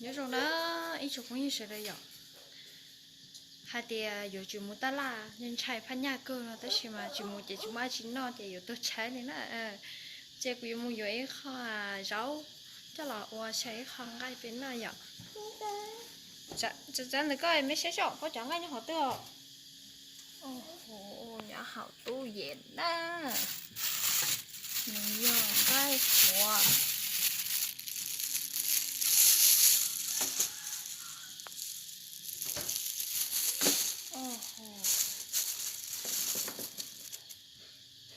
Nyob zoo na ib tsoom phooj ywg sawv daws yom. Hais tias yuav tsis mus taj laj, ntshai phaj nyaj kawg no tab sis mas tsis mus ces tsis muaj dab tsi noj ces yuav tuag tshaib li na. Ces kuv yuav mus yuav ib qho zaub coj los ua xyaw ib qho nqaij peb noj yom. Tsav ntawm koj me saib seb koj cov nqaij nyob qhov twg os. Nyob hauv tub yees na. Nws yog nqaij qhuav.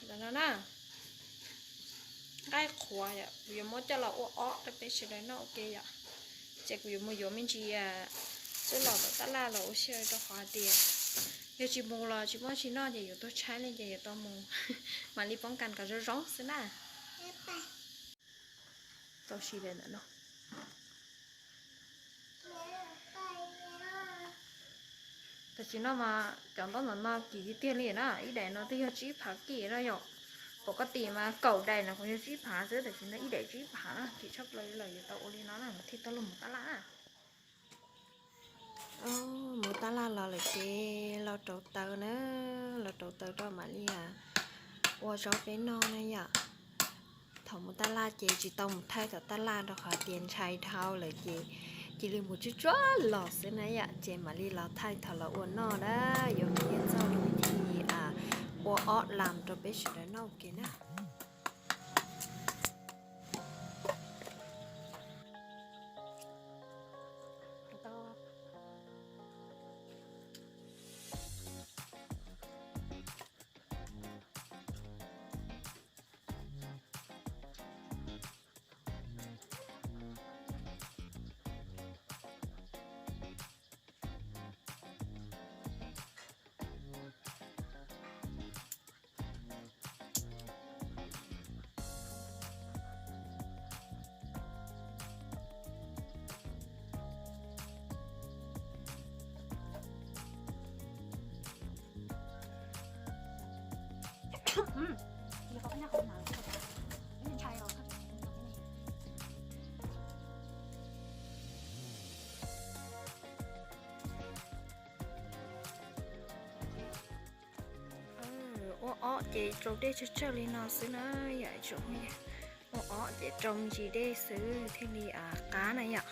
Ntawm no na, nqaij qhuav yom, kuv yuav muab coj los ua ob rau peb sawv daws noj ua ke yom. Ces kuv yuav mus yuav me ntsis xwb los tom taj laj los ua xyaw rau qhov hais tias yog tsis mus los tsis muaj tsi noj ces yuav tuag tshaib li ces yuav tau mus. Mam li poob kas kom zoo zoo xwb na. Tau si ntawm no. Tam sim no mas cov ntaub ntawm no kim tiag tiag li na, ib daim no twb yog tsib phav kim na yom. Pom koj tim mas kaum daim no kuj yog tsib phav xwb, tam sim no ib daim tsib phav na, kim tshaj plaws li lawm, yuav tau ua li no na mas thiaj tau los mus taj laj na. Mus taj laj los lawm ces los rauv taws na, los rauv taws rau mam li ua zaub peb noj na yom. Thaum mus taj laj ces tsis tau mus thaij tom taj laj rau qhov tias ntshai dhau lawm ces cia li mus tsuag tsuag los xwb na yom, ces mam li los thaij thaum los ua noj na. Yuav qhia txog lub vib thib ua ob lam rau peb sawv daws noj ua ke na. Ua ob ces rau dej tsawg tsawg li no xwb na yom. Ua ob ces rau me ntsis dej xwb thiaj li qab na yom.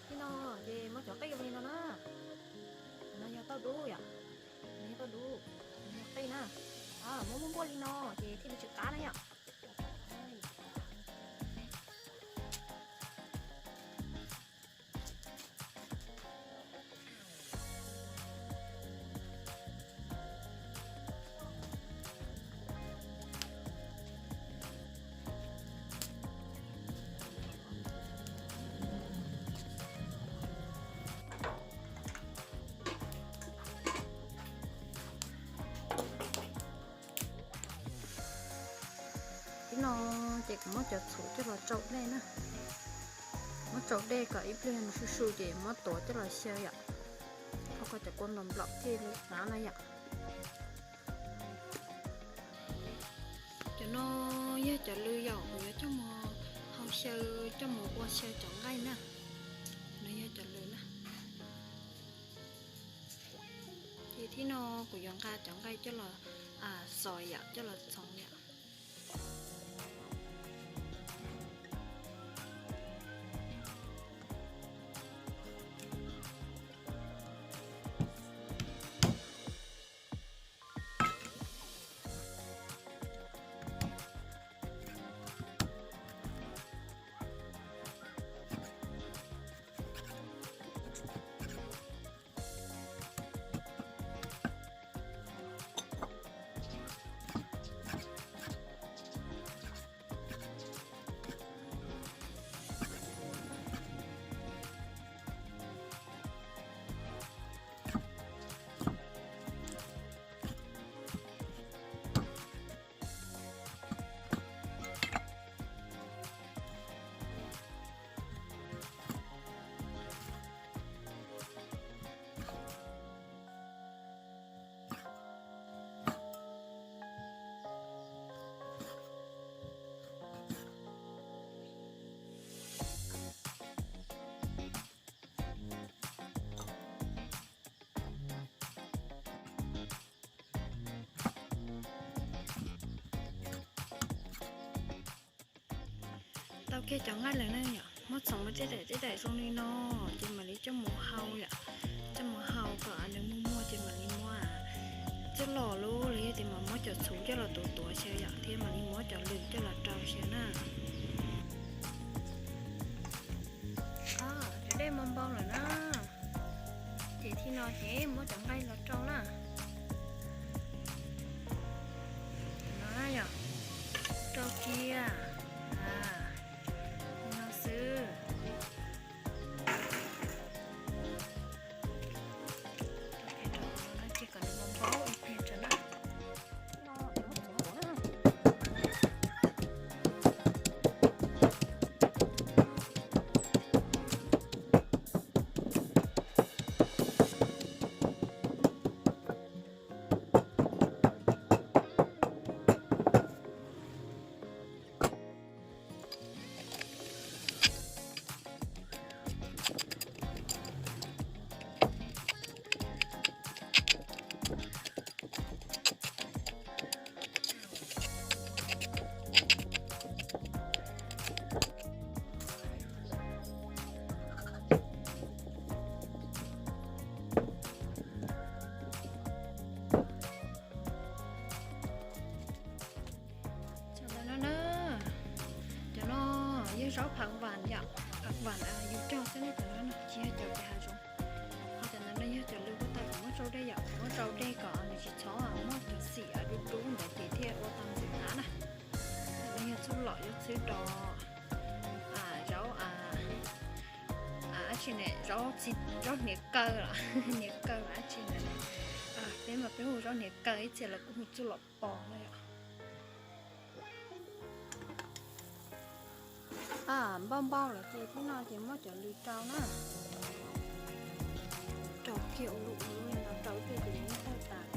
Li no ces muab cov qij ua li no na. No yog tauj dub yom. No yog tauj dub, no yog qij na. Muab muab npuaj li no ces thiaj li tsis qab na yom. Ib no ces kuv muab cov txhuv coj los tsau dej na. Muab tsau dej kom ib pliag nws su su ces muab tuav coj los xyaw yom. Thov kom cov kua nplaum nplaum thiaj li qab na yom. Cov no yog cov lws yom, kuv yuav coj mus hau xyaw, coj mus ua xyaw cov nqaij na. No yog cov lws na. Ces thib no kuv yuav nqa cov nqaij coj los xos yom, coj los txoov yom. Cov nqaij lawm na yom, muab txhoov ua tej daim tej daim zoo li no, ces mam li coj mus hau yom. Coj mus hau kom nws muag muag ces mam li muab txuj lom lub los yog tias mam muab cov txhuv coj los tuav tuav xyaw yom, thiab mam li muab cov lws coj los rau xyaw na. Cov dej muab npau lawm na, ces thib no ces muab cov nqaij los rau na. No yom, rau kiag li no xwb. Rau kiag rau no ces kom nws npau npau ib pliag tso na. Cov no na, cov no yog zaub pham vam yom, pham vam yus cog xwb ne, cov no tsis yog cov kev hav zoov. Ho cov ntawd no yog cov lws huab tais kuv muab rau dej yom, kuv muab rau dej kom nws tsis txhob muaj cov xim dub dub ntawd ces thiaj ua tau ntxim qab na. Cov no yog txuj lom yuav txhwb rau zaub, dab tsi ne, zaub hniav kaw los, hniav kaw los dab tsi ntawd. Peb mas peb hu zaub hniav kaw, ib txhia lawv kuj hu txuj lom pos na yom. Npau npau lawm ces thib no ces muab cov lws rau na. Rau kiag ua lub ua lub li no rau ib pliag ces nws yeej tawg tas.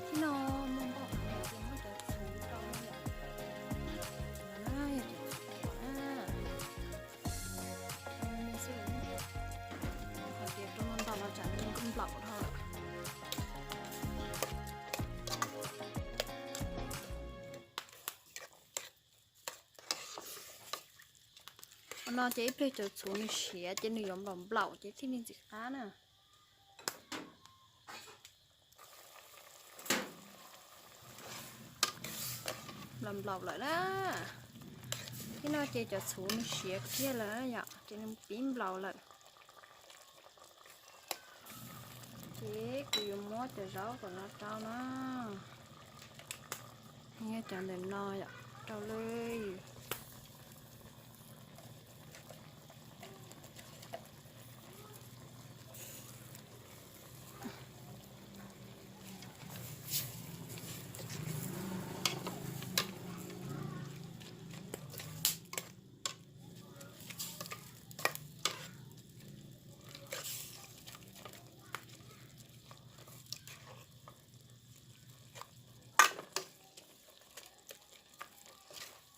Thib no muab npau heev lawm ces muab cov txhuv rau na yom. Cov no yog cov txhuv na. Hais tias rau no ntau los tsam nws nplaum dhau lawm. Qhov no ces ib pliag cov txhuv nws siav ces nws yuav nplaum nplaum ces thiaj li ntxim qab na. Nplaum nplaum lawm na. Thib no ces cov txhuv nws siav kiag lawm yom, ces nws pib nplaum lawm. Ces kuv yuav muab cov zaub kom no rau na. Yog cov ntawm no yom, rau lawm.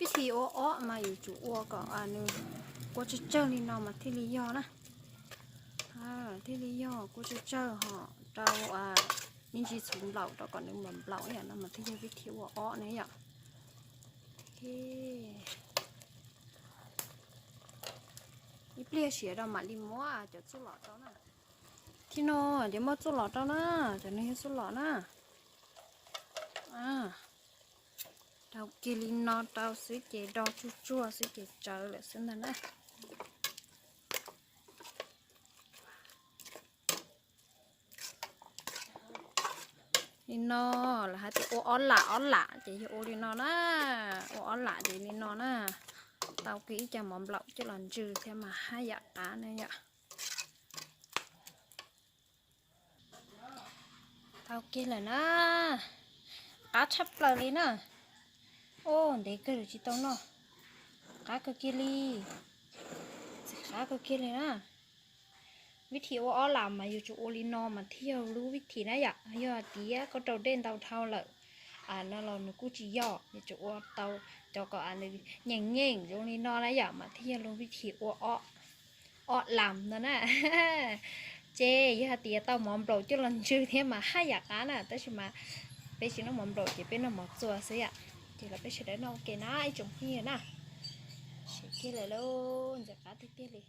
Pib thi ua ob mas yuav tsum ua kom nws kua tsawg tsawg li no mas thiaj li yog na. Thiaj li yog kua tsawg tsawg ho rau me ntsis txhuv nplaum rau kom nws nplaum nplaum ib yam no mas thiaj yog pib thi ua ob ne yom. Ib pliag siav rau mam li muab cov txuj lom rau na. Thib no ces muab txuj lom rau na, cov no yog txuj lom na. Rau kiag li no rau xwb ces do tsuag tsuag xwb ces tsawv lawm xwb ntag na. Li no, lawv hais tias ua ob lam ob lam ces yog ua li no na. Ua ob lam ces li no na. Tau kiag ib co mov nplaum coj los ntsws thiab mas haj yam qab ne yom. Tau kiag lawm na. Qab tshaj plaws li na. Ua ntev kawg lawm tsis tau noj. Qab kawg kiag li, ntxim qab kawg kiag li na. Vib thim ua ob lam mas yus tsum ua li no mas thiaj yog lub vib thim na yom. Yog hais tias koj rau dej ntau dhau lawm no los nws kuj tsis yog, yus tsum ua tau cov kom nws nyeem nyeem zoo li no na yom mas thiaj yog lub vib thim ua ob lam no na. Ces yog hais tias tau mov nplaum coj los ntsw thiab mas haj yam qab na, tab sis mas peb tsis noj mov nplaum ces peb noj mov txua xwb yom. Ces los peb sawv daws noj ua ke na ib tsoom phooj ywg na. Siav kiag lawm lauj, ntxim qab tiag tiag li.